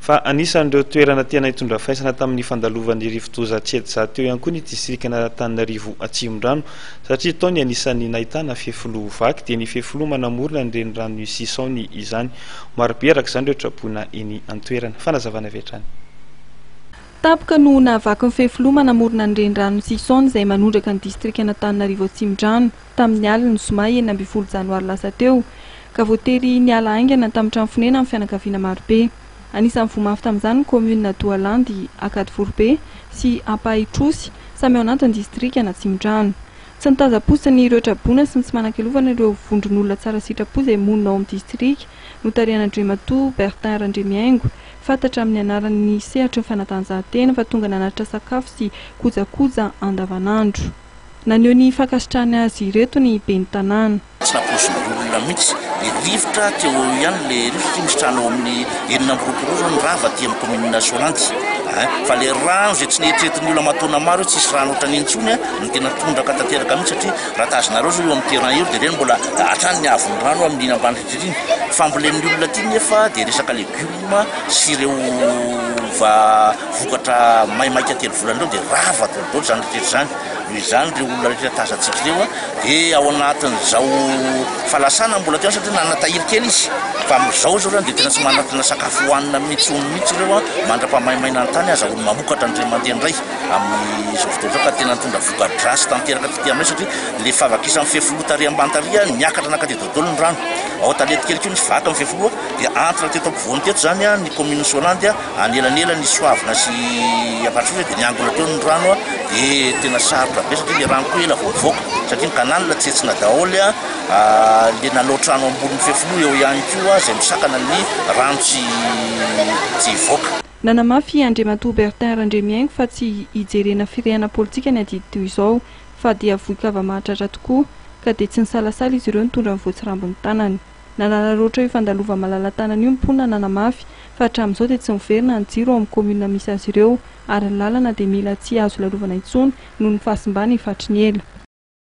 Fa anisan'ireo toerana tena hitondra faisana tamin'ny fandalovan'ny rivodoza Chedza teo ihany koa ny distrikan'Antananarivo Atsimondrano, satria tao ny anisan'ny nahitana fefiloha vaky, dia ny fefiloha manamorona ny reniranon'i Sisaony izany. Marobe araka izany ireo traboina eny an-toerana. Fanazavana avy hatrany. Tampoka no nahavaky ny fefiloha manamorona ny reniranon'i Sisaony izay manondraka ny distrikan'Antananarivo Atsimondrano, tamin'ny alin'ny zoma 16 janoary lasa teo, ka voatery niala haingana tamin'ny trano fonenany ny fianakaviana marobe. Anisan'ny voa mafy tamin'izany ny kaominina Doalandy, Ankadivoribe sy Ampahitrosy, samy ao anatin'ny distrikan'Atsimondrano. Tsy nitazam-potsiny ireo traboina sy ny tsy manan-kialovana ireo vondron'olona tsara sitrapo izay monina ao amin'ny distrika, notarihan'Andriamatoa Bertin Randriamihaingo, fantatra amin'ny anaran'ny sehatry ny fanatanjahantena fa tonga nanatitra sakafo sy kojakoja andavanandro. Naneho ny fankasitrahany azy ireto ny ben'ny tanàna. Tsy nampoizin'ny olona mihitsy le rivotra teo eo ihany le rivotra satria misy trano ao amin'ny 26 zao ny rava aty amin'ny commune Soalandy a, fa le rano izay tsy neritreretin'ny olona aman-taona maro hoe tsy hisy rano ohatran'iny intsony a no tena tondraka tanteraka mihitsy satria raha tazonareo zao eo amin'ny terrain eo dia ireny mbola hatrany ny haavon'ny rano amin'iny ambany rehetra iny. Fambolen'ny olona aty nefa dia resaka legioma sy ireo va vokatra maimaika telo volana ireo dia rava daholo izany rehetra izany. Noho izany ireo olona rehetra tazantsika ireo dia ao anatin'izao fahalasana mbola teo satria nanana tahiry kely izy fa amin'izao izao izany dia tena tsy manana sakafo hohanina mihitsy mihitsy ireo mandra-pamaimaina ny tany azahoany mamokatra indray mandeha indray amin'izao fotoana izao ka tena nitondra voka-dratsy tanteraka taty aminay satria ilay fahavakisan'ny fefiloha tary ambany tary niakatra nankaty daholo ny rano. Ao Antanety kely koa nisy vaky ny fefiloha dia entre teto ampovoany teto izany ny commune Soalandy Anelanelan' i Soavina sy Ampatrosy dia niangona teo ny rano dia tena sarotra be satria le rano koa ela vao mivoaka satria ny canal tsetsina daholo le nanao trano ambonin'ny fefiloha eo ihany koa izay misakana ny rano tsy tsy hivoaka. Nanamafy Andriamatoa Bertin Randriamihaingo fa tsy hijerena firehana politika ny adidy toy izao fa dia voin-kava-mahatratra tokoa ka dia tsy nisalasala izy ireo nitondra ny voatsirambin'ny tanany. Nanararaotra io fandalova-malala-tanana io ny mponina nanamafy fa hatramin'izao dia tsy miverina ny jiro ao amin'ny kaominina misy azy ireo ary ny lalana dia mila tsy azo lalovana intsony noho ny fahasimbany efa hatry ny ela.